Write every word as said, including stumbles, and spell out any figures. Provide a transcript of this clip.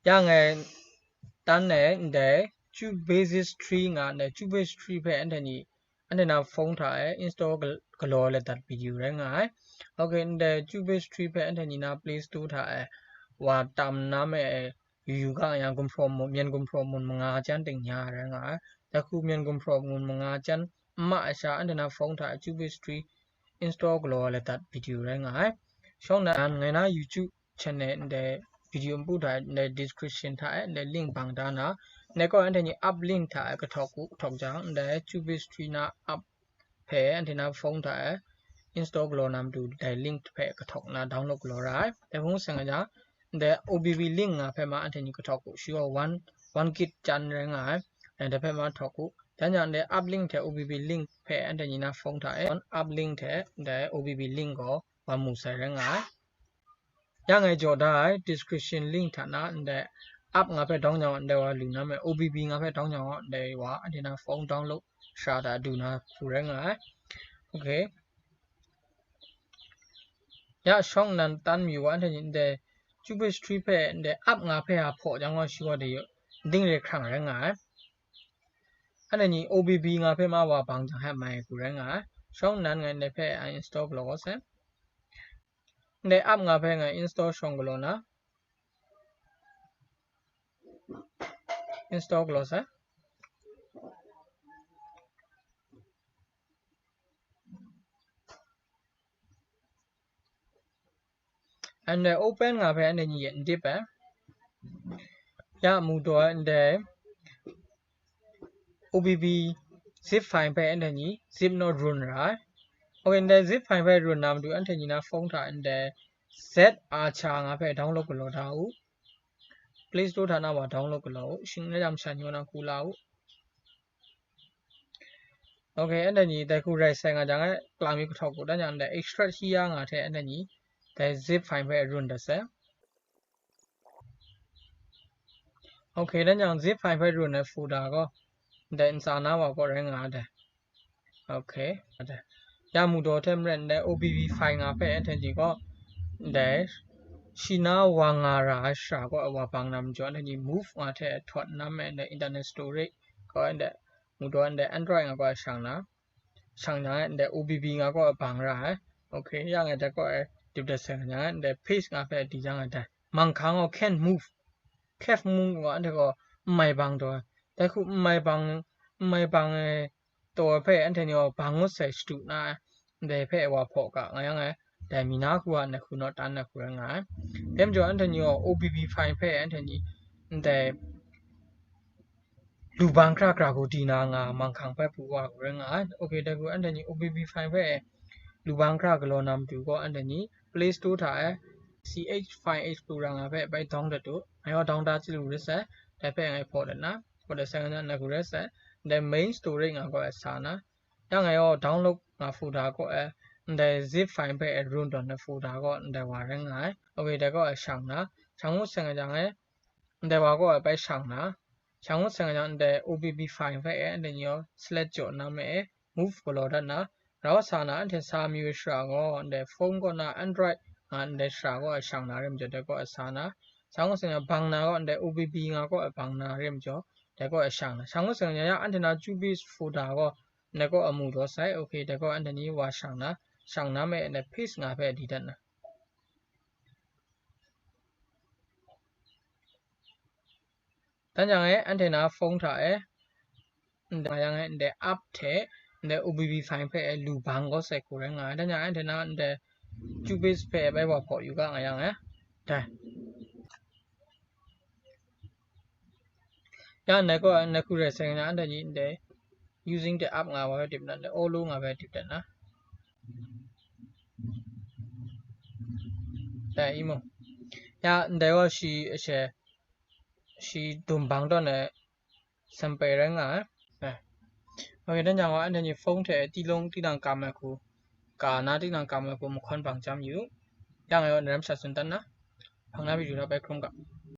Ya ngai tan e ndai Cubase three nga ndai Cubase three hpe anhte ni anhte na phone hta e install gal-, galaw ai ladat video rai nga ai. Ok, ndai Cubase three hpe anhte ni na Play Store hta e wa tam na me e yu yu ga yang gumhpraw mun, myen gumhpraw mun manga jan ting nya ai rai nga ai. Dai hku myen gumhpraw mun manga jan n ma ai sha anhte na phone hta e Cubase three install galaw ai ladat video rai nga ai. Shawng nan ngai na YouTube channel ndai video npu hta ndai description hta e ndai link bang da na, ndai kaw anhte ni app link hta e kahtawk u, kahtawk jang ndai Cubase three na app hpe anhte na phone hta e install galaw na matu dai link hpe kahtawk na download galaw ra ai. Dai hpung seng a jang ndai O B B link nga hpe ma anhte ni kahtawk u, shi gaw one, one gig jan rai nga ai. Dai hpe ma htawk u. Dan jang ndai app link hte O B B link hpe anhte ni na phone hta e app link hte ndai O B B link gaw wa mu sai rai nga ai. Ya ngai jaw da ai description link hta na ndai app nga hpe dawng jang ndai wa lu na me, O B B nga hpe dawng jang ndai wa anhte na phone download sha da du na hku rai nga ai. Ok. Ya shawng nan tan mayu wa anhte ni ndai Cubase three hpe ndai app nga hpe a hpaw jang gaw shi gaw de ding re hkrang rai nga ai. Anhte ni O B B nga hpe ma wa bang jang hpe mai hku rai nga ai. Shawng nan ngai ndai hpe uninstall galaw kau sai. Ndai app nga hpe ngai install shawng galaw na. Install galaw sai. And then open nga hpe anhte ni n dip ai. Ya mu daw ndai O B B zip file hpe anhte ni zip naw run ra ai. Ok, ndai zip file hpe run na matu anhte ni na phone hta ndai Z R cha nga hpe download galaw da u. Play Store hta na wa download galaw u. Shing na jam shan yaw na ku la u. Ok, anhte ni dai hku rai sai nga jang e, klang mi kahtawk u, dan jang ndai extract shi ya nga hte anhte ni dai zip file hpe run dat sai. Ok, dan jang zip file hpe run ai folder gaw ndai ntsa na wa kaw rai nga ai. Ok, ya mu daw hte maren ndai O B B file nga hpe anhte ni gaw ndai shi na wa nga ra ai shara gaw wa bang na majaw, anhte ni move nga hte htawt na me ndai internal storage gaw ndai mu daw ndai Android nga gaw shang na, shang jang e ndai O B B nga gaw bang ra ai. Ok, ya ngai dai gaw e dip dat sai nga jang e ndai paste nga hpe di jang ai dai. Manghkang gaw can't move. Can't move gaw anhte gaw n mai bang taw ai. Dai hku n mai bang, n mai bang ai taw ai hpe anhte ni gaw bang ngut sai shadu na ai. Ndai hpe wa hpaw ga nga yang e, dai mi na hku a ndai hku naw tan ai hku rai nga ai. Dai majaw anhte ni gaw O B B file hpe anhte ni ndai lu bang hkra hkra hku di na nga manghkang hpe pru wa hku rai nga ai. Ok, dai hku anhte ni O B B file hpe lu bang hkra galaw na matu gaw anhte ni Play Store hta e C H file explorer nga hpe bai dawng dat u. Ngai gaw dawng da chyalu rit sai, dai hpe ngai hpaw dat na, hpaw dat sai nga na hku rai sai, ndai main storage nga gaw e sa na, ya ngai gaw download nga folder gaw e, ndai zip file hpe e run tawn ai folder gaw ndai wa rai nga ai. Ok, dai gaw e shang na, shang ngut sai nga jang e, ndai wa gaw e bai shang na, shang ngut sai nga jang ndai O B B file hpe e, anhte ni gaw select jaw na me e, move galaw dat na, rau sa na, anhte sa mayu ai shara gaw, ndai phone kaw na Android nga ndai shara gaw e shang na re majaw, dai gaw e sa na, shang ngut sai nga bang na gaw, ndai O B B nga gaw e bang na re majaw, dai gaw e shang na, shang ngut sai nga ya anhte na Cubase folder gaw, ndai gaw e mu daw sai, ok, dai gaw anhte ni wa shang na, shang na me, ndai paste nga hpe di dat na. Dan jang e, anhte na phone hta e, ndai nga yang e, ndai app hte, ndai O B B file hpe e lu bang gaw sai hku rai nga ai. Dan jang e, anhte na ndai Cubase hpe e bai wa hpaw yu ga nga yang e. Dai. Ya, ndai gaw, ndai hku rai sai nga, anhte ni ndai using the app nga wa hpe dip na, ndai all nga hpe dip dat na. Dai, i mu. Ya, ndai gaw shi, she, shi dum bang tawn ai sampai rai nga ai. Dai. Ok, dan jang gaw, anhte ni phone hte tinglung tinang kam ai hku, ka na tinang kam ai hku mahkawn bang chyam yu. Ya ngai gaw, n ram sha tsun dan na. Hpang na video hta bai hkrum ga.